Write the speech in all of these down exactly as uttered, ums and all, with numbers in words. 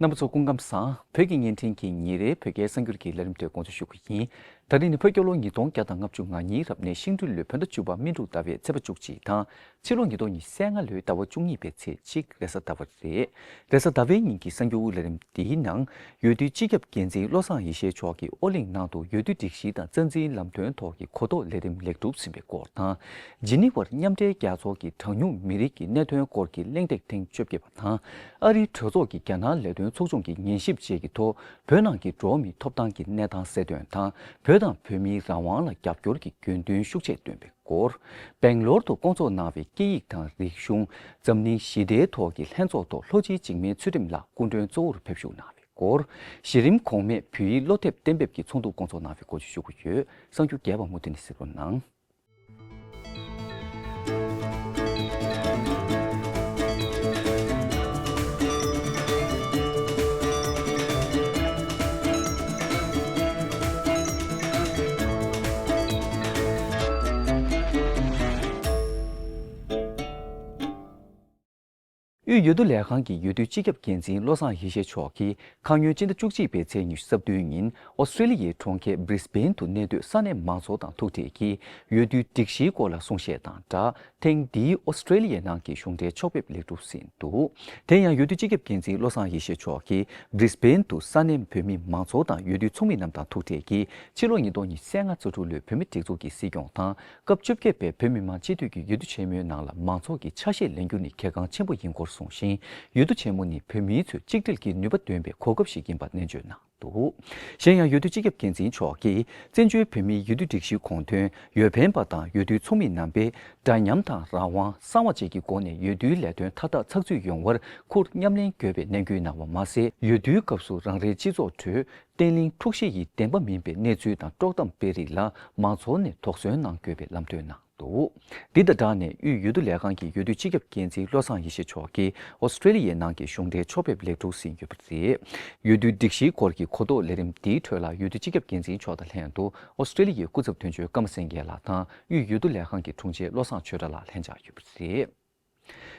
རྣམ་པ་ཚོ་སྐུ་ཁམས་བཟང་། བོད་ཀྱི་བརྙན་འཕྲིན་གྱི་ཉིན་རེའི་བོད་སྐད་གསར་འགྱུར་གྱི་ལས་རིམ་དེ་འགོ་འཛུགས་ཞུ་གི་ཡིན། ད་རིང་ནི་བོད་རྒྱལ་ལོ་ཉིས་སྟོང་བརྒྱ་དང་ལྔ་བཅུ་ང་གཉིས་རབ་གནས་ཤིང་སྦྲུལ་ལོའི་བོད་ཟླ་བཅུ་པ་སྨིན་དྲུག་ཟླ་བའི་ཚེས་པ་བཅུ་གཅིག་དང་། ཕྱི་ལོ་ཉིས་སྟོང་ཉི་ཤུ་རྩ་ལྔ་ལོའི་ཟླ་བ་བཅུ་གཉིས་པའི་ཚེས་གཅིག་རེས་གཟའ་ཟླ་བ་རེད། རེས་གཟའ་ཟླ་བའི་ཉིན་གྱི་གསར་འགྱུར་ལས་རིམ་འདིའི་ནང་། འོས་བསྡུའི་སྤྱི་ཁྱབ་འགན་འཛིན་བློ་བཟང་ཡེ་ཤེས་མཆོག་གིས་ཨོ་གླིང་ནང་དུ་འོས་བསྡུ་སྒྲིག་གཞི་དང་རྩ་འཛིན་ལམ་སྟོན་ཐོག་གི་གོ་རྟོགས་ལས་རིམ་ལེགས་གྲུབ་ཟིན་པའི་སྐོར་དང་། ཇི་ནི་ཝར་མཉམ་འབྲེལ་རྒྱལ་ཚོགས་ཀྱི་གྲངས་ཉུང་མི་རིགས་ཀྱི་གནད་དོན་སྐོར་གྱི་གླེང་སྟེགས་ཐེངས་བཅོ་བརྒྱད་པ་དང་། ཨ་རིའི་གྲོས་ཚོགས་ཀྱི་རྒྱ་ནག་ལས་དོན་ཚོགས་ཆུང་གི་ཉན་ཞིབ་བཅས་ཀྱི་ཐོག་བོད་ནང་གི་འགྲོ་བ་མིའི་ཐོབ་ཐང་གི་གནས་སྟངས་གསལ་སྟོན་དང་། བོད་དང་བོད་མིའི་རང་དབང་ལ་རྒྱབ་སྐྱོར་གྱི་དགོས་འདུན་ཤུགས་ཆེ་བཏོན་པའི་སྐོར། སྦེང་ལོར་དུ་བསྐོང་ཚོགས་གནང་བའི་སྐད་ཡིག་དང་རིག་གཞུང་། འཛམ་གླིང་ཞི་བདེའི་ཐོག་གི་ལྷན་ཚོགས་ཐོག་ལྷོ་སྤྱི་འཇིགས་མེད་ཚུལ་ཁྲིམས་ལགས་སྐུ་མགྲོན་གཙོ་བོར་ཕེབས་ཞུགས་གནང་བའི་སྐོར། གཞི་རིམ་གོང་མས་བོད་ཡིག་སློབ་དེབ་གཏན་འབེབས་ཀྱི་ཚོགས་འདུ་བསྐོང་ཚོགས་གནང་བའི་སྐོར་བཅས་ཞུ་གི་ཡོད། གསར་འགྱུར་རྒྱས་པ་མུ་མཐུད་ནས་གཟིགས་རོགས་གནང་། དབུས་འོས་བསྡུ་ལས་ཁང་གི་འོས་བསྡུ་སྤྱི་ཁྱབ་འགན་འཛིན་བློ་བཟང་ཡེ་ཤེས་མཆོག་གིས་ཁ་སྔོན་སྤྱི་ཟླ་བཅུ་གཅིག་པའི་ཚེས་ཉི་ཤུ་རྩ་བདུན་ཉིན་ཨོ་སི་ཀྲེ་ལི་ཡའི་གྲོང་ཁྱེར་བྷི་རི་སི་བྷེན་དུ་གནས་སྡོད་ས་གནས་མང་ཚོགས་དང་ཐུག་འཕྲད་ཀྱིས་འོས་བསྡུའི་སྒྲིག་གཞིའི་སྐོར་ལ་གསུང་བཤད་དང་སྦྲགས། ཐེངས་འདིའི་ཨོ་སི་ཀྲེ་ལི་ཡའི་ནང་གི་གཞུང་འབྲེལ་ཕྱོགས་ཕེབས་ལེགས་གྲུབ་ཟིན་འདུག་དེ་ཡང་འོས་བསྡུ་སྤྱི་ཁྱབ་འགན་འཛིན་བློ་བཟང་ཡེ་ཤེས་མཆོག་གིས་བྷི་རི་སི་བྷེན་དུ་ས་གནས་བོད་མི་མང་ཚོགས་དང་འོས་བསྡུ་ཚོགས་མི་རྣམས་དང་ཐུག་འཕྲད་ཀྱིས་ཕྱི་ལོ་ཉིས་སྟོང་ཉི་ཤུ་རྩ་ལྔ་རྩ་དྲུག་ལོའི་བོད་མི་སྒྲིག་འཛུགས་ཀྱི་སྲིད་སྐྱོང་དང་། སྐབས་བཅོ་བརྒྱད་པའི་བོད་མི་མང་སྤྱི་འཐུས་ཀྱི་འོས་བསྡུ་ཆེན་མོའི་ནང་ལ་མང་ཚོགས་ཀྱི་ཆ་ཤས་ལེན་རྒྱུ་ནི་གལ་འགངས་ཆེན་པོ་ཡིན་སྐོར་གསུངས་ཤིང་། འོས་བསྡུ་ཆེན་མོ་ནི་བོད་མིའི་ཚོས་གཅིག་སྒྲིལ་གྱི་ནུས་པ་འདོན་པའི་གོ་སྐབས་ཤིག་ཡིན་པ་ནན་བརྗོད་གནང་འདུག་གཞན་ཡང་འོས་བསྡུ་སྤྱི་ཁྱབ་འགན་འཛིན་མཆོག་གིས་བཙན་བྱོལ་བོད་མིའི་འོས་བསྡུ་སྒྲིག་གཞིའི་དགོངས་དོན་འོས་འཕེན་པ་དང་འོས་བསྡུའི་ཚོགས་མི་རྣམ་པས་འདྲ་མཉམ་དང་རང་དབང་གསང་བ་བཅས་ཀྱི་སྒོ་ནས་འོས་བསྡུའི་ལས་དོན་མཐའ་དག་ཚགས་ཚུད་ཡོང་བར་ཁུར་མཉམ་ལེན་དགོས་པའི་ནན་སྐུལ་གནང་བ་མ་ཟད། འོས་བསྡུའི་སྐབས་སུ་རང་རེའི་སྤྱི་ཚོགས་ཁྲོད། བརྟན་ལྷིང་འཁྲུག་གཞི་ཡི་བདེན་པ་མིན་པའི་གནས་ཚུལ་དང་དཀྲོག་གཏམ་སྤེལ་རིགས་ལ་མང་ཚོགས་ནས་དོགས་ཟོན་གནང་དགོས་པའི་ལམ་སྟོན་གནང་འདུག་འདི་དང་སྦྲགས་ནས་དབུས་འོས་བསྡུ་ལས་ཁང་གི་འོས་བསྡུ་སྤྱི་ཁྱབ་འགན་འཛིན་བློ་བཟང་ཡེ་ཤེས་མཆོག་གིས་ཨོ་སི་ཀྲེ་ལི་ཡའི་ནང་གི་གཞུང་འབྲེལ་ཕྱོགས་ཕེབས་ལེགས་གྲུབ་ཟིན་ཡོད་པ་རེད། འོས་བསྡུའི་སྒྲིག་གཞིའི་སྐོར་གྱི་གོ་རྟོགས་ལས་རིམ་འདིའི་ཁྲོད་ལ་འོས་བསྡུ་སྤྱི་ཁྱབ་འགན་འཛིན་མཆོག་དང་ལྷན་དུ་ཨོ་སི་ཀྲེ་ལི་ཡའི་སྐུ་ཚབ་དོན་གཅོད་ཀརྨ་སེང་གེ་ལགས་དང་དབུས་འོས་བསྡུ་ལས་ཁང་གི་དྲུང་ཆེ་བློ་བཟང་ཆོས་གྲགས་ལགས་ལྷན་བཅར་ཡོད་པ་རེད།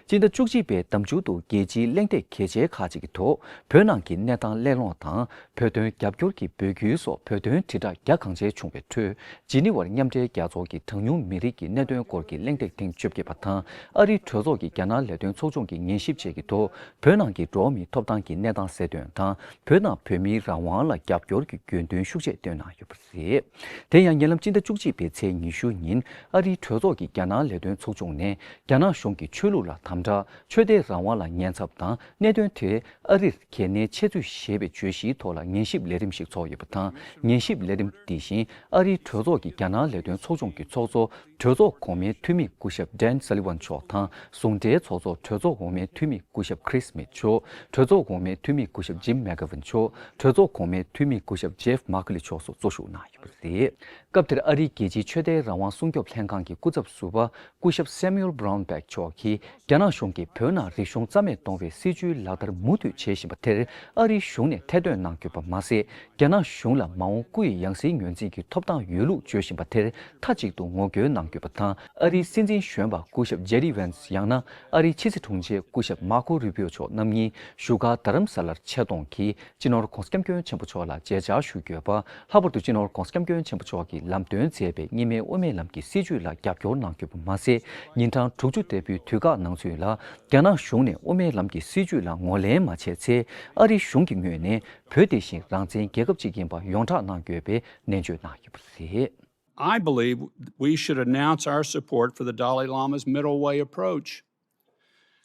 སྤྱི་ཟླ་བཅུ་གཅིག་པའི་ཟླ་མཇུག་ཏུ་རྒྱལ་སྤྱིའི་གླེང་སྟེགས་གལ་ཆེའི་ཁག་ཅིག་གི་ཐོག་བོད་ནང་གི་གནས་སྟངས་གླེང་སློང་དང་། བོད་དོན་རྒྱབ་སྐྱོར་གྱི་འབོད་སྐུལ་སོགས་བོད་དོན་དྲིལ་བསྒྲགས་རྒྱ་གང་ཆེ་བྱུང་བའི་ཁྲོད། ཇི་ནི་ཝར་མཉམ་འབྲེལ་རྒྱལ་ཚོགས་ཀྱི་གྲངས་ཉུང་མི་རིགས་ཀྱི་གནད་དོན་སྐོར་གྱི་གླེང་སྟེགས་ཐེངས་བཅོ་བརྒྱད་པ་དང་། ཨ་རིའི་གྲོས་ཚོགས་ཀྱི་རྒྱ་ནག་ལས་དོན་ཚོགས་ཆུང་གི་ཉན་ཞིབ་བཅས་ཀྱི་ཐོག་བོད་ནང་གི་འགྲོ་བ་མིའི་ཐོབ་ཐང་གི་གནས་སྟངས་གསལ་སྟོན་དང་། བོད་ནང་བོད་མིའི་རང་དབང་ལ་རྒྱབ་སྐྱོར་གྱི་དགོས་འདུན་ཤུགས་ཆེ་བཏོན་གནང་ཡོད་པ་རེད། དེ་ཡང་ཉེ་ལམ་སྤྱི་ཟླ་བཅུ་གཅིག་པའི་ཚེས་ཉི་ཤུ་ཉིན་ཨ་རིའི་གྲོས་ཚོགས་ཀྱི་རྒྱ་ནག་ལས་དོན་ཚོགས་ཆུང་ནས་རྒྱ་ནག་གཞུང་གིས་ཆོས་ལུགས་ལ་དམ་དྲག་ཆོས་དད་རང་དབང་ལ་ཉེན་ཚབས་དང་གནད་དོན་དེ་ཨ་རིར་གལ་གནད་ཆེ་ཚུལ་ཞེས་པའི་བརྗོད་གཞིའི་ཐོག་ལ་ཉན་ཞིབ་ལས་རིམ་ཞིག་ཚོགས་ཡོད་པ་དང་། ཉན་ཞིབ་ལས་རིམ་འདི་བཞིན་ཨ་རིའི་གྲོས་ཚོགས་ཀྱི་རྒྱ་ནག་ལས་དོན་ཚོགས་ཆུང་གི་ཚོགས་གཙོ་གྲོས་ཚོགས་གོང་མའི་འཐུས་མི་སྐུ་ཞབས་Dan Sullivan མཆོག་དང་། ཟུང་འབྲེལ་ཚོགས་གཙོ་གྲོས་ཚོགས་འོག་མའི་འཐུས་མི་སྐུ་ཞབས་Chris Smith མཆོག་གྲོས་ཚོགས་གོང་མའི་འཐུས་མི་སྐུ་ཞབས་Jim McGovern མཆོག་གྲོས་ཚོགས་གོང་མའི་འཐུས་མི་སྐུ་ཞབས་Jeff Merkley མཆོག་སོགས་གཙོ་བཞུགས་གནང་ཡོད་པ་རེད། སྐབས་དེར་ཨ་རིའི་རྒྱལ་སྤྱིའི་ཆོས་དད་རང་དབང་སྲུང་སྐྱོབ་ལྷན་ཁང་གི་སྐུ་ཚབ་ཟུར་པ་སྐུ་ཞབས་Samuel Brownback མཆོག་གིས་རྒྱ་ནག་གཞུང་གིས་བོད་ནང་རིག་གཞུང་རྩ་མེད་གཏོང་བའི་སྲིད་བྱུས་ལག་བསྟར་མུ་མཐུད་བྱེད་བཞིན་པ་དེར་ཨ་རིའི་གཞུང་ནས་ཐེར་འདོན་གནང་དགོས་པ་མ་ཟད། རྒྱ་ནག་གཞུང་ལ་མ་འོངས་སྐུ་ཡི་ཡང་སྲིད་ངོས་འཛིན་གྱི་ཐོབ་ཐང་ཡོད་ལུགས་བརྗོད་བཞིན་པ་དེར་མཐའ་གཅིག་ཏུ་ངོ་རྒོལ་གནང་དགོས་པ་དང་། ཨ་རིའི་སྲིད་འཛིན་གཞོན་པ་སྐུ་ཞབས་J D Vance ཡང་ན་ཨ་རིའི་ཕྱི་སྲིད་དྲུང་ཆེ་སྐུ་ཞབས་Marco Rubio མཆོག་རྣམ་གཉིས་བཞུགས་སྒར་རྡ་རམ་ས་ལར་ཆེད་གཏོང་གིས་སྤྱི་ནོར་༧གོང་ས་༧སྐྱབས་མགོན་ཆེན་པོ་མཆོག་ལ་མཇལ་བཅར་ཞུ་དགོས་པ། ལྷག་པར་དུ་སྤྱི་ནོར་༧གོང་ས་༧སྐྱབས་མགོན་ཆེན་པོ་མཆོག་གིས་ལམ་སྟོན་མཛད་པའི་གཉིས་སྨན་དབུ་མའི་ལམ་གྱི་སྲིད་བྱུས་ལ་རྒྱབ་སྐྱོར་གནང་དགོས་པ་མ་ཟད། ཉིན་གྲངས་དྲུག་ཅུ་འདས་པོའི་དུས་བཀག་ནང་ཚུན་ལ་རྒྱ་ནག་གཞུང་ནས་དབུ་མའི་ལམ་གྱི་སྲིད་བྱུས་ལ་ངོས་ལེན་མ་བྱས་ཚེ། ཨ་རིའི་གཞུང་གི་ངོས་ནས་བོད་དེ་བཞིན་རང་བཙན་རྒྱལ་ཁབ་ཅིག་ཡིན་པ་ཡོངས་གྲགས་གནང་དགོས་པའི་ནན་བརྗོད་གནང་ཡོད་པ་རེད། I believe we should announce our support for the Dalai Lama's middle way approach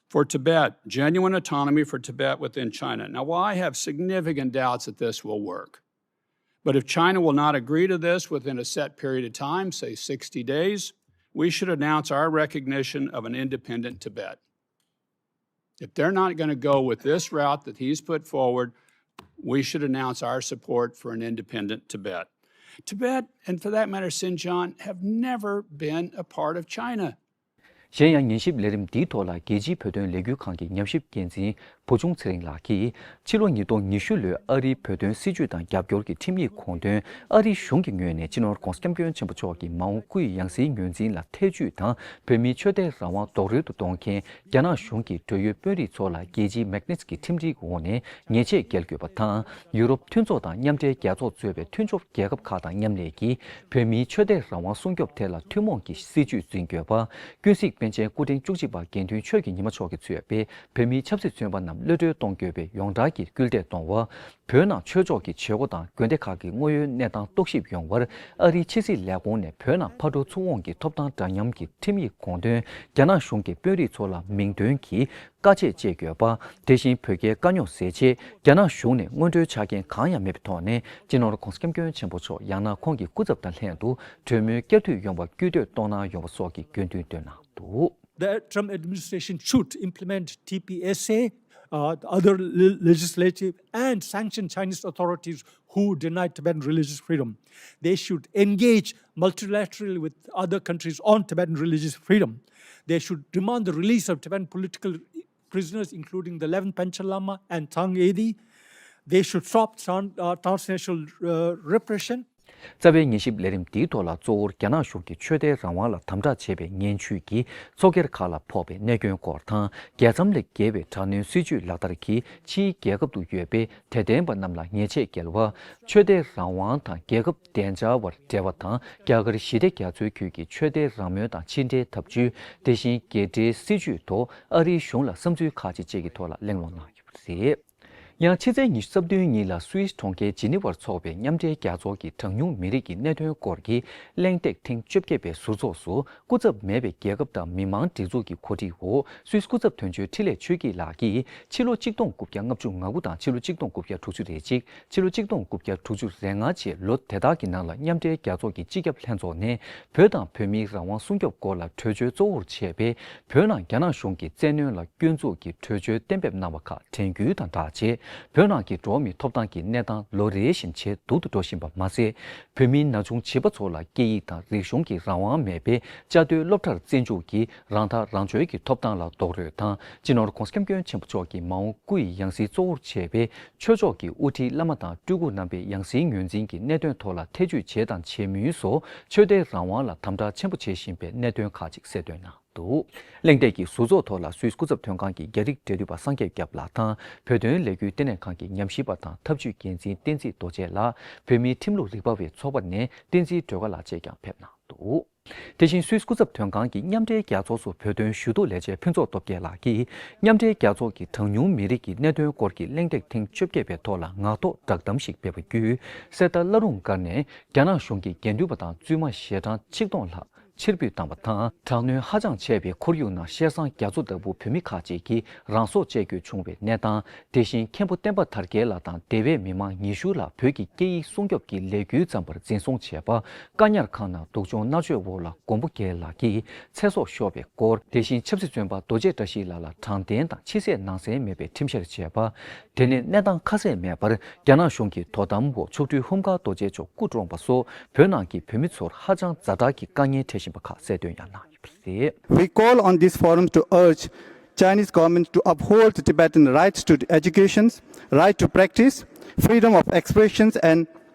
for Tibet, genuine autonomy for Tibet within China. Now, while I have significant doubts that this will work, but if China will not agree to this within a set period of time, say sixty days, we should announce our recognition of an independent Tibet. If they're not going to go with this route that he's put forward, we should announce our support for an independent Tibet. Tibet, and for that matter, Xinjiang, have never been a part of China. གཞན་ཡང་ཉན་ཞིབ་ལས་རིམ་འདིའི་ཐོག་ལ་རྒྱལ་སྤྱིའི་བོད་དོན་ལས་འགུལ་ཁང་གི་ཉམས་ཞིབ་འགན་འཛིན་བུ་ཆུང་ཚེ་རིང་ལགས་ཀྱིས། ཕྱི་ལོ་ཉིས་སྟོང་ཉི་ཤུ་ལོའི་ཨ་རིའི་བོད་དོན་སྲིད་བྱུས་དང་རྒྱབ་སྐྱོར་གྱི་ཁྲིམས་ཡིག་དགོངས་དོན། ཨ་རིའི་གཞུང་གི་ངོས་ནས་སྤྱི་ནོར་༧གོང་ས་༧སྐྱབས་མགོན་ཆེན་པོ་མཆོག་གི་མ་འོངས་སྐུའི་ཡང་སྲིད་ངོས་འཛིན་ལ་ཐེ་བྱུས་དང་། བོད་མིའི་ཆོས་དད་རང་དབང་རྡོག་རོལ་དུ་གཏོང་མཁན་རྒྱ་ནག་གཞུང་གི་འབྲེལ་ཡོད་དཔོན་རིགས་ཚོ་ལ་རྒྱལ་སྤྱིའི་མེག་ནིས་ཀྱི་ཁྲིམས་སྒྲིག་འོག་ནས་ཉེས་ཆད་འགེལ་དགོས་པ་དང་། ཡུ་རོབ་མཐུན་ཚོགས་དང་མཉམ་འབྲེལ་རྒྱལ་ཚོགས་གཙོས་པའི་མཐུན་ཕྱོགས་རྒྱལ་ཁབ་ཁག་དང་མཉམ་ལས་ཀྱིས་བོད་མིའི་ཆོས་དད་རང་དབང་སྲུང་སྐྱོབ་ཐད་ལ་ཐུན་མོང་གི་སྲིད་བྱུས་འཛིན་དགོས་པ། ཀུན་གཟིགས་པཎ་ཆེན་སྐུ་ཕྲེང་བཅུ་གཅིག་པ་དགེ་འདུན་ཆོས་ཀྱི་ཉི་མ་མཆོག་གིས་གཙོས་པའི་བོད་མིའི་ཆབ་སྲིད་བཙོན་པ་རྣམས་གློད་གྲོལ་གཏོང་དགོས་པའི་ཡོངས་གྲགས་ཀྱི་སྐུལ་འདེད་གཏོང་བ། བོད་ནང་ཆོས་ཕྱོགས་ཀྱི་བྱེད་སྒོ་དང་དགོན་སྡེ་ཁག་གི་དངོས་ཡོད་གནས་སྟངས་རྟོག་ཞིབ་ཡོང་བར། ཨ་རིའི་ཕྱི་སྲིད་ལས་ཁུངས་ནས་བོད་ནང་ཕར་འགྲོ་ཚུར་འོང་གི་ཐོབ་ཐང་འདྲ་མཉམ་གྱི་ཁྲིམས་ཡིག་དགོངས་དོན། རྒྱ་ནག་གཞུང་གི་དཔོན་རིགས་ཚོ་ལ་མིང་འདོན་གྱིས་བཀའ་ཆད་གཅོད་དགོས་པ། དེ་བཞིན་བོད་རྒྱའི་དཀའ་རྙོག་སེལ་ཆེད་རྒྱ་ནག་གཞུང་ནས་སྔོན་འགྲོའི་ཆ་རྐྱེན་གང་ཡང་མེད་པའི་ཐོག་ནས། སྤྱི་ནོར་༧གོང་ས་༧སྐྱབས་མགོན་ཆེན་པོ་མཆོག་ཡང་ན་ཁོང་གི་སྐུ་ཚབ་དང་ལྷན་དུ་གྲོས་མོལ་བསྐྱར་མཐུད་ཡོང་བར་སྐུལ་འདེད་གཏོང་གནང་ཡོང་བ་སོགས་ཀྱི་དགོས་འདུན་བཏོན་གནང་འདུག། The Trump administration should implement T P S A, uh, other le- legislative, and sanction Chinese authorities who deny Tibetan religious freedom. They should engage multilaterally with other countries on Tibetan religious freedom. They should demand the release of Tibetan political prisoners, including the eleventh Panchen Lama and Tang Edi. They should stop tran- uh, transnational uh, repression. རྩ་བའི་ཉན་ཞིབ་ལས་རིམ་འདིའི་ཐོག་ལ་གཙོ་བོར་རྒྱ་ནག་གཞུང་གིས་ཆོས་དད་རང་དབང་ལ་དམ་དྲག་བྱས་པའི་ངན་བྱུས་ཀྱིས་ཚོགས་སྒེར་ཁག་ལ་ཕོག་པའི་གནོད་སྐྱོན་སྐོར་དང་། རྒྱལ་མཚམས་ལས་བརྒལ་བའི་དྲག་གནོན་སྲིད་བྱུས་ལག་བསྟར་གྱིས་ཕྱིའི་རྒྱལ་ཁབ་ཏུ་ཡོད་པའི་དད་ལྡན་པ་རྣམས་ལ་ཉེས་ཆད་འགེལ་བ། ཆོས་དད་རང་དབང་དང་རྒྱལ་ཁབ་བདེ་འཇགས་བར་འབྲེལ་བ་དང་། རྒྱ་གར་ཞི་བདེ་རྒྱ་མཚོའི་ཁུལ་གྱི་ཆོས་དད་རང་མོས་དང་ཕྱི་འབྲེལ་འཐབ་ཇུས། དེ་བཞིན་རྒྱལ་འབྲེལ་སྲིད་བྱུས་ཐོག་ཨ་རིའི་གཞུང་ལ་བསམ་ཚུལ་ཁག་ཅིག་བཅས་ཀྱི་ཐོག་ལ་གླེང་སློང་གནང་ཡོད་པ་རེད། ཡང་ཕྱི་ཚེས་ཉི་ཤུ་རྩ་བདུན་ཉིན་ལ་སུད་སི་གྲོང་ཁྱེར་ཇི་ནི་ཝར་འཚོགས་པའི་མཉམ་འབྲེལ་རྒྱལ་ཚོགས་ཀྱི་གྲངས་ཉུང་མི་རིགས་ཀྱི་གནད་དོན་སྐོར་གྱི་གླེང་སྟེགས་ཐེངས་བཅོ་བརྒྱད་པའི་ཟུར་ཚོགས་སུ། སྐུ་ཚབ་མེད་པའི་རྒྱལ་ཁབ་དང་མི་མང་སྒྲིག་འཛུགས་ཀྱི་གོ་སྒྲིག་འོག་སུད་སི་སྐུ་ཚབ་དོན་གཅོད་འཕྲིན་ལས་ཆོས་སྐྱིད་ལགས་ཀྱིས། ཕྱི་ལོ་ཆིག་སྟོང་དགུ་བརྒྱ་ལྔ་བཅུ་ང་དགུ་དང་ཕྱི་ལོ་ཆིག་སྟོང་དགུ་བརྒྱ་དྲུག་ཅུ་རེ་གཅིག་ཕྱི་ལོ་ཆིག་སྟོང་དགུ་བརྒྱ་དྲུག་ཅུ་རེ་ལྔ་བཅས་ལོ་དེ་དག་གི་ནང་ལ་མཉམ་འབྲེལ་རྒྱལ་ཚོགས་ཀྱི་སྤྱི་ཁྱབ་ལྷན་ཚོགས་ནས་བོད་དང་བོད་མིའི་རང་དབང་སྲུང་སྐྱོབ་སྐོར་ལ་གྲོས་ཆོད་གཙོ་བོར་བྱས་པའི་བོད་ནང་རྒྱ་ནག་གཞུང་གི་བཙན་གནོན་ལ་སྐྱོན་འཛུགས་ཀྱི་གྲོས་ཆོད་གཏན་འབེབས་གནང་བ་ཁག་དྲན་སྐུལ་དང་སྦྲགས་བྱས། བོད་ནང་གི་འགྲོ་བ་མིའི་ཐོབ་ཐང་གི་གནས་སྟངས་ལོ་རེ་བཞིན་ཇེ་སྡུག་ཏུ་འགྲོ་བཞིན་པ་མ་ཟད། བོད་མིའི་ན་ཆུང་བྱིས་པ་ཚོ་ལ་སྐད་ཡིག་དང་རིག་གཞུང་གི་རང་དབང་མེད་པའི་བཅའ་སྡོད་སློབ་གྲྭར་བཙན་འཇུག་གིས་རང་ཐག་རང་གཅོད་ཀྱི་ཐོབ་ཐང་ལ་རྡོག་རོལ་དང་། སྤྱི་ནོར་༧གོང་ས་༧སྐྱབས་མགོན་ཆེན་པོ་མཆོག་གི་མ་འོངས་སྐུ་ཡི་ཡང་སྲིད་གཙོ་བོར་བྱས་པའི་ཆོས་ཕྱོགས་ཀྱི་དབུ་ཁྲིད་བླ་མ་དང་སྤྲུལ་སྐུ་རྣམ་པའི་ཡང་སྲིད་ངོས་འཛིན་གྱི་གནད་དོན་ཐོག་ལ་ཐེ་བྱུས་བྱས་དང་བྱེད་མུས་སུ། ཆོས་དད་རང་དབང་ལ་དམ་དྲག་ཆེན་པོ་བྱེད་བཞིན་པའི་གནད་དོན་ཁག་ཅིག་གསལ་སྟོན་གནང་འདུག། གླེང་སྟེགས་ཀྱི་ཟུར་ཚོགས་ཐོག་ལ་སུད་སི་སྐུ་ཚབ་དོན་ཁང་གི་རྒྱ་རིགས་འབྲེལ་མཐུད་པ་སངས་རྒྱས་སྐྱབས་ལགས་དང་། བོད་དོན་ལས་འགུལ་ལྟེ་གནས་ཁང་གི་ཉམས་ཞིབ་པ་དང་ཐབས་ཇུས་འགན་འཛིན་བསྟན་འཛིན་རྡོ་རྗེ་ལགས། བོད་མིའི་ཁྲིམས་ལུགས་རིག་པ་བའི་ཚོགས་པ་ནས་བསྟན་འཛིན་སྒྲོལ་དཀར་ལགས་བཅས་ཀྱང་ཕེབས་གནང་འདུག། དེ་བཞིན་སུད་སི་སྐུ་ཚབ་དོན་ཁང་གིས་མཉམ་འབྲེལ་རྒྱལ་ཚོགས་སུ་བོད་དོན་ཞུ་གཏུག་ལས་བྱེད་ཕུན་ཚོགས་སྟོབས་རྒྱལ་ལགས་ཀྱིས། མཉམ་འབྲེལ་རྒྱལ་ཚོགས་ཀྱི་གྲངས་ཉུང་མི་རིགས་ཀྱི་གནད་དོན་སྐོར་གྱི་གླེང་སྟེགས་ཐེངས་བཅོ་བརྒྱད་པའི་ཐོག་ལ་ངག་ཐོག་བསྒྲགས་གཏམ་ཞིག་སྤེལ་བ་བརྒྱུད། གསེར་རྟ་བླ་རུང་སྒར་ནས་རྒྱ་ནག་གཞུང་གི་དགེ་འདུན་པ་དང་བཙུན་མ་ཞལ་གྲངས་ཆིག་སྟོང་ལྷག་ཕྱིར་འབུད་བཏང་བ་དང་། དྲག་གནོན་ཧ་ཅང་ཆེ་བའི་ཁོར་ཡུག་ནང་། ཤེར་སང་རྒྱ་མཚོ་ལྟ་བུ་བོད་མི་ཁག་ཅིག་གིས་རང་སྲོག་བཅད་དགོས་བྱུང་བའི་གནས་སྟངས། དེ་བཞིན་མཁན་པོ་བསྟན་པ་དར་རྒྱས་ལགས་དང་སྡེ་བའི་མི་མང་ཉི་ཤུ་ལ་བོད་ཀྱི་སྐད་ཡིག་སྲུང་སྐྱོབ་ཀྱི་ལས་འགུལ་བརྩམས་པར་འཛིན་བཟུང་བྱས་པ། བཀག་ཉར་ཁང་ནང་སྡུག་སྦྱོང་མནར་གཅོད་འོག་ལ་མགོན་པོ་རྒྱལ་ལགས་ཀྱིས་ཚེ་སྲོག་ཤོར་བའི་སྐོར། དེ་བཞིན་ཆབ་སྲིད་བཙོན་པ་རྡོ་རྗེ་བཀྲ་ཤིས་ལགས་ལ་དྲང་བདེན་དང་ཕྱི་གསལ་ནང་གསལ་མེད་པའི་ཁྲིམས་བཤེར་བྱས་པ། དེ་ནས་གནས་སྟངས་ཁ་གསལ་མེད་པར་རྒྱ་ནག་གཞུང་གི་དོ་དམ་འོག་མཆོག་སྤྲུལ་ཧཱུྃ་མཁར་རྡོ་རྗེ་མཆོག་སྐུ་གྲོངས་པ་སོགས། བོད་ནང་གི་བོད་མི་ཚོར་ཧ་ཅང་ཛ་དྲག་གི་དཀའ་ངལ་འཕྲད་བཞིན་པ་ཁག་གསལ་སྟོན་ཡང་གནང་ཡོད་པ་རེད། We call on this forum to urge Chinese government to uphold Tibetan rights to education, right to practice, freedom of expressions and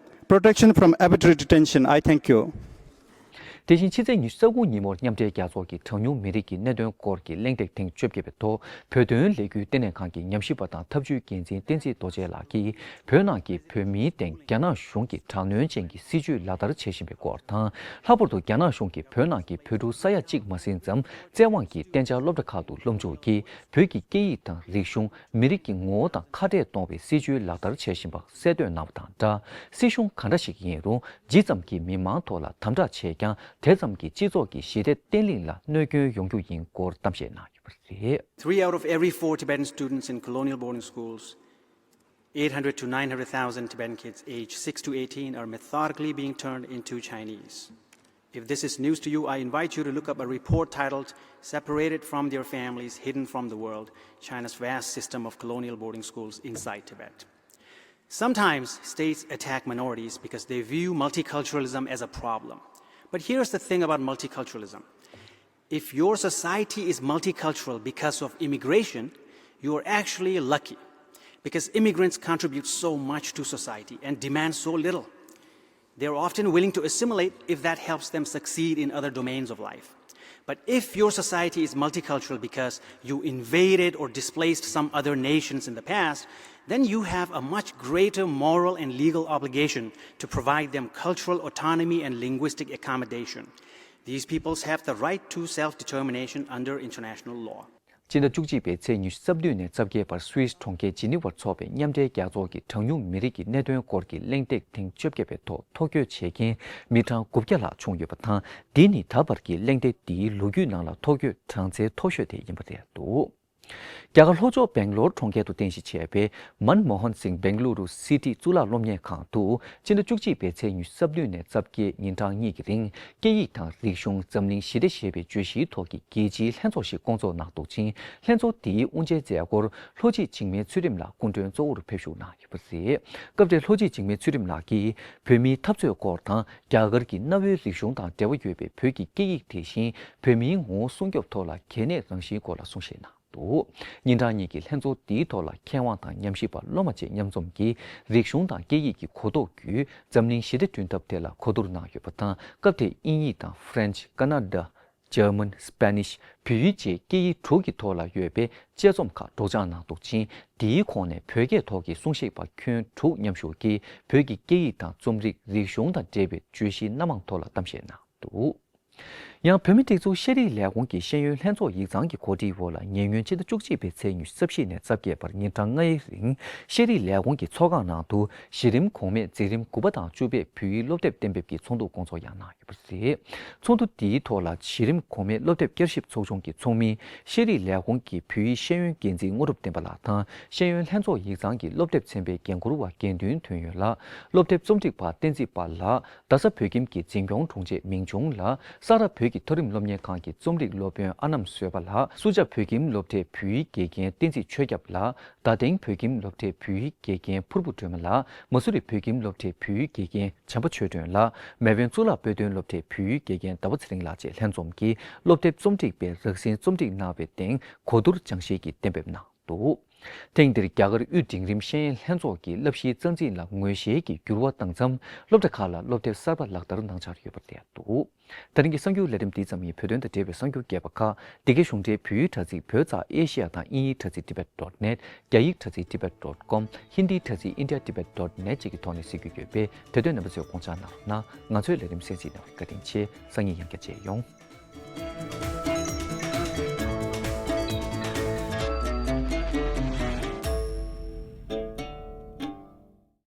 protection from arbitrary detention. I thank you. དེ་བཞིན་ཕྱི་ཚེས་ཉི་ཤུ་རྩ་དགུ་ཉིན་མོར་མཉམ་འབྲེལ་རྒྱལ་ཚོགས་ཀྱི་གྲངས་ཉུང་མི་རིགས་ཀྱི་གནད་དོན་སྐོར་གྱི་གླེང་སྟེགས་ཐེངས་བཅོ་བརྒྱད་པའི་ཐོག་བོད་དོན་ལས་འགུལ་ལྟེ་གནས་ཁང་གི་ཉམས་ཞིབ་པ་དང་ཐབས་ཇུས་འགན་འཛིན་བསྟན་འཛིན་རྡོ་རྗེ་ལགས་ཀྱིས། བོད་ནང་གི་བོད་མིའི་སྟེང་རྒྱ་ནག་གཞུང་གིས་དྲག་གནོན་ཅན་གྱི་སྲིད་བྱུས་ལག་བསྟར་བྱེད་བཞིན་པའི་སྐོར་དང་། ལྷག་པར་དུ་རྒྱ་ནག་གཞུང་གིས་བོད་ནང་གི་བོད་ཕྲུག་ས་ཡ་གཅིག་མ་ཟིན་ཙམ་བཙན་དབང་གིས་གཏན་འཇགས་སློབ་གྲྭ་ཁག་ཏུ་སློབ་འཇུག་གིས་བོད་ཀྱི་སྐད་ཡིག་དང་རིག་གཞུང་། མི་རིགས་ཀྱི་ངོ་བོ་དང་ཁ་བྲལ་གཏོང་བའི་སྲིད་བྱུས་ལག་བསྟར་བྱེད་བཞིན་པ་གསལ་སྟོན་གནང་བ་དང་སྦྲགས། སྲིད་གཞུང་ག་འདྲ་ཞིག་ཡིན་རུང་། ཇི་ཙམ་གྱིས་མི་མང་ཐོག་ལ་དམ་དྲག་བྱས་ཀྱང་། དེ་ཙམ་གྱིས་སྤྱི་ཚོགས་ཀྱི་ཞི་བདེ་བརྟན་ལྷིང་ལ་གནོད་སྐྱོན་ཡོང་རྒྱུ་ཡིན་སྐོར་གཏམ་བཤད་གནང་ཡོད་པ་རེད། Three out of every four Tibetan students in colonial boarding schools, eight hundred to nine hundred thousand Tibetan kids aged six to eighteen, are methodically being turned into Chinese. If this is news to you, I invite you to look up a report titled Separated from Their Families, Hidden from the World: China's Vast System of Colonial Boarding Schools Inside Tibet. Sometimes states attack minorities because they view multiculturalism as a problem. But here's the thing about multiculturalism. If your society is multicultural because of immigration, you are actually lucky, because immigrants contribute so much to society and demand so little. They are often willing to assimilate if that helps them succeed in other domains of life. But if your society is multicultural because you invaded or displaced some other nations in the past, then you have a much greater moral and legal obligation to provide them cultural autonomy and linguistic accommodation. These peoples have the right to self-determination under international law. སྤྱི་ཟླ་བཅུ་གཅིག་པའི་ཚེས་ཉི་ཤུ་རྩ་བདུན་ནས་རྩ་བརྒྱད་བར་སུད་སི་གྲོང་ཁྱེར་ཇི་ནི་ཝར་འཚོགས་པའི་མཉམ་འབྲེལ་རྒྱལ་ཚོགས་ཀྱི་གྲངས་ཉུང་མི་རིགས་ཀྱི་གནད་དོན་སྐོར་གྱི་གླེང་སྟེགས་ཐེངས་བཅོ་བརྒྱད་པའི་ཐོག་ཐོ་འགོད་བྱེད་མཁན་མི་གྲངས་དགུ་བརྒྱ་ལྷག་བྱུང་ཡོད་པ་དང་། འདི་ནི་ད་བར་གྱི་གླེང་སྟེགས་འདིའི་ལོ་རྒྱུས་ནང་ལ་ཐོ་འགོད་གྲངས་ཚད་མཐོ་ཤོས་དེ་ཡིན་པ་རེད་འདུག་རྒྱ་གར་ལྷོ་ཕྱོགས་སྦེང་ལོར་གྲོང་ཁྱེར་དུ་རྟེན་གཞི་བྱས་པའི་མན་མོ་ཧན་སིང་སྦེང་ལུ་རུ་སི་ཊི་གཙུག་ལག་སློབ་གཉེར་ཁང་དུ་སྤྱི་ཟླ་བཅུ་གཅིག་པའི་ཚེས་ཉི་ཤུ་རྩ་བདུན་ནས་རྩ་བརྒྱད་ཉིན་གྲངས་གཉིས་ཀྱི་རིང་སྐད་ཡིག་དང་རིག་གཞུང་འཛམ་གླིང་ཞི་བདེ་ཞེས་པའི་བརྗོད་གཞིའི་ཐོག་གི་རྒྱལ་སྤྱིའི་ལྷན་ཚོགས་ཤིག་བསྐོང་ཚོགས་གནང་འདུག་ཅིང་། ལྷན་ཚོགས་དེའི་དབུ་འབྱེད་མཛད་སྒོར་ལྷོ་སྤྱི་འཇིགས་མེད་ཚུལ་ཁྲིམས་ལགས་སྐུ་མགྲོན་གཙོ་བོར་ཕེབས་ཞུགས་གནང་ཡོད་པ་རེད། སྐབས་དེར་ལྷོ་སྤྱི་འཇིགས་མེད་ཚུལ་ཁྲིམས་ལགས་ཀྱིས་བོད་མིའི་འཐབ་རྩོད་སྐོར་དང་། རྒྱ་གར་གྱི་གནའ་བོའི་རིག་གཞུང་དང་འབྲེལ་བ་ཡོད་པའི་བོད་ཀྱི་སྐད་ཡིག་དེ་བཞིན་བོད་མིའི་ངོ་བོ་སྲུང་སྐྱོབ་ཐོག་ལ་གལ་གནད་རང་བཞིན་སྐོར་ལ་གསུང་བཤད་གནང་འདུག་ཉིན་གྲངས་གཉིས་ཀྱི་ལྷན་ཚོགས་འདིའི་ཐོག་ལ་མཁས་དབང་དང་ཉམས་ཞིབ་པ་སློབ་མ་བཅས་མཉམ་འཛོམས་ཀྱིས་རིག་གཞུང་དང་སྐད་ཡིག་གི་གོ་རྟོགས་བརྒྱུད་འཛམ་གླིང་ཞི་བདེ་བསྐྲུན་ཐབས་ཐད་ལ་གོ་བསྡུར་གནང་ཡོད་པ་དང་། སྐབས་དེར་དབྱིན་ཡིག་དང་ཧྥ་རན་ཆི། ཀ་ན་ཌ། འཇར་མན། སྤེ་ནིཤ། བོད་ཡིག་བཅས་སྐད་ཡིག་དྲུག་གི་ཐོག་ལ་ཡོད་པའི་དཔྱད་རྩོམ་ཁག་སྒྲོག་སྦྱང་གནང་འདུག་ཅིང་། འདིའི་ཁོངས་ནས་བོད་སྐད་ཐོག་གི་གསུང་བཤད་པ་ཁྱོན་དྲུག་མཉམ་ཞུགས་ཀྱིས་བོད་ཀྱི་སྐད་ཡིག་དང་རྩོམ་རིག་རིག་གཞུང་དང་འབྲེལ་བའི་བརྗོད་གཞི་སྣ་མང་ཐོག་ལ་གཏམ་བཤད་གནང་འདུག་ཡང་བོད་མིའི་སྒྲིག་འཛུགས་ཤེས་རིག་ལས་ཁུངས་ཀྱི་ཤེས་ཡོན་ལྷན་ཚོགས་ཡིག་ཚང་གི་གོ་སྒྲིག་འོག་ལ་ཉེ་སྔོན་ཕྱི་ཟླ་བཅུ་གཅིག་པའི་ཚེས་ཉི་ཤུ་རྩ་བཞི་ནས་རྩ་བརྒྱད་བར་ཉིན་གྲངས་ལྔའི་རིང་ཤེས་རིག་ལས་ཁུངས་ཀྱི་ཚོགས་ཁང་ནང་དུ་གཞི་རིམ་གོང་མའི་འཛིན་རིམ་དགུ་པ་དང་བཅུ་པའི་བོད་ཡིག་སློབ་དེབ་གཏན་འབེབས་ཀྱི་ཚོགས་འདུ་བསྐོང་ཚོགས་ཡང་གནང་ཡོད་པ་རེད། ཚོགས་འདུ་འདིའི་ཐོག་ལ་གཞི་རིམ་གོང་མའི་སློབ་དེབ་བསྐྱར་ཞིབ་ཚོགས་ཆུང་གི་ཚོགས་མི། ཤེས་རིག་ལས་ཁུངས་ཀྱི་བོད་ཡིག་ཤེས་ཡོན་འགན་འཛིན་དངོས་གྲུབ་བསྟན་པ་ལགས་དང་། ཤེས་ཡོན་ལྷན་ཚོགས་ཡིག་ཚང་གི་སློབ་དེབ་ཚན་པའི་འགན་འཁུར་བ་དགེ་འདུན་དོན་ཡོད་ལགས། སློབ་དེབ་རྩོམ་སྒྲིག་པ་བསྟན་འཛིན་དཔལ་ལགས། རྡ་ས་བོད་ཁྱིམ་གྱི་འཛིན་སྐྱོང་དྲུང་ཆེ་མིང་ཆུང་ལགས། ས་རཱ་བོད་ཀྱི་མཐོ་རིམ་སློབ་གཉེར་ཁང་གི་རྩོམ་སྒྲིག་སློབ་དཔོན་ཨ་ནམ་བཟོད་པ་ལགས། སུ་ཇཱ་བོད་ཁྱིམ་སློབ་གྲྭའི་བོད་ཡིག་དགེ་རྒན་བསྟན་འཛིན་ཆོས་སྐྱབས་ལགས། རྡ་སྟེང་བོད་ཁྱིམ་སློབ་གྲྭའི་བོད་ཡིག་དགེ་རྒན་ཕུར་བུ་སྒྲོལ་མ་ལགས། མ་སུ་རི་བོད་ཁྱིམ་སློབ་གྲྭའི་བོད་ཡིག་དགེ་རྒན་བྱམས་པ་ཆོས་སྒྲོན་ལགས། མེས་དབོན་གཙུག་ལག་དཔེ་སྟོན་སློབ་གྲྭའི་བོད་ཡིག་དགེ་རྒན་ཟླ་བ་ཚེ་རིང་ལགས་བཅས་ལྷན་འཛོམས་ཀྱིས་སློབ་དེབ་རྩོམ་སྒྲིག་པའི་རགས་ཟིན་རྩོམ་སྒྲིག་གནང་བའི་སྟེང་གོ་བསྡུར་སྦྱང་བཤད་ཀྱིས་གཏན་འབེབས་གནང་འདུག་ཐེངས་འདིར་རྒྱ་གར་དབུས་འབྲིང་རིམ་ཤེས་ཡོན་ལྷན་ཚོགས་ཀྱི་བསླབ་གཞིའི་རྩ་འཛིན་ལ་ངོས་བཞེས་ཀྱིས་འགྱུར་བ་བཏང་མཚམས། སློབ་གྲྭ་ཁག་ལ་སློབ་དེབ་གསར་པ་ལག་བསྟར་གནང་འཆར་ཡོད་པ་རེད་འདུག་ད་རིང་གི་གསར་འགྱུར་ལས་རིམ་འདི་ཙམ་ཡིན། བོད་དོན་དང་འབྲེལ་བའི་གསར་འགྱུར་རྒྱས་པ་ཁག་འདི་གའི་གཞུང་འབྲེལ་བོད་ཡིག་དྲ་ཚིགས་བོད་ཙ་ཨེ་ཤི་ཡ་དང་དབྱིན་ཡིག་དྲ་ཚིགས་tibet dot net། རྒྱ་ཡིག་དྲ་ཚིགས་tibet dot com། ཧིན་དིའི་དྲ་ཚིགས་india tibet dot net་བཅས་ཀྱི་ཐོག་ནས་གཟིགས་རྒྱུ་ཡོད་པས། དེ་དོན་རྣམ་པ་ཚོས་དགོངས་འཇགས་གནང་རོགས་གནང་། ང་ཚོའི་ལས་རིམ་གསན་གཟིགས་གནང་བར་བཀའ་དྲིན་ཆེ། སང་ཉིན་ཡང་བསྐྱར་མཇལ་ཡོང་།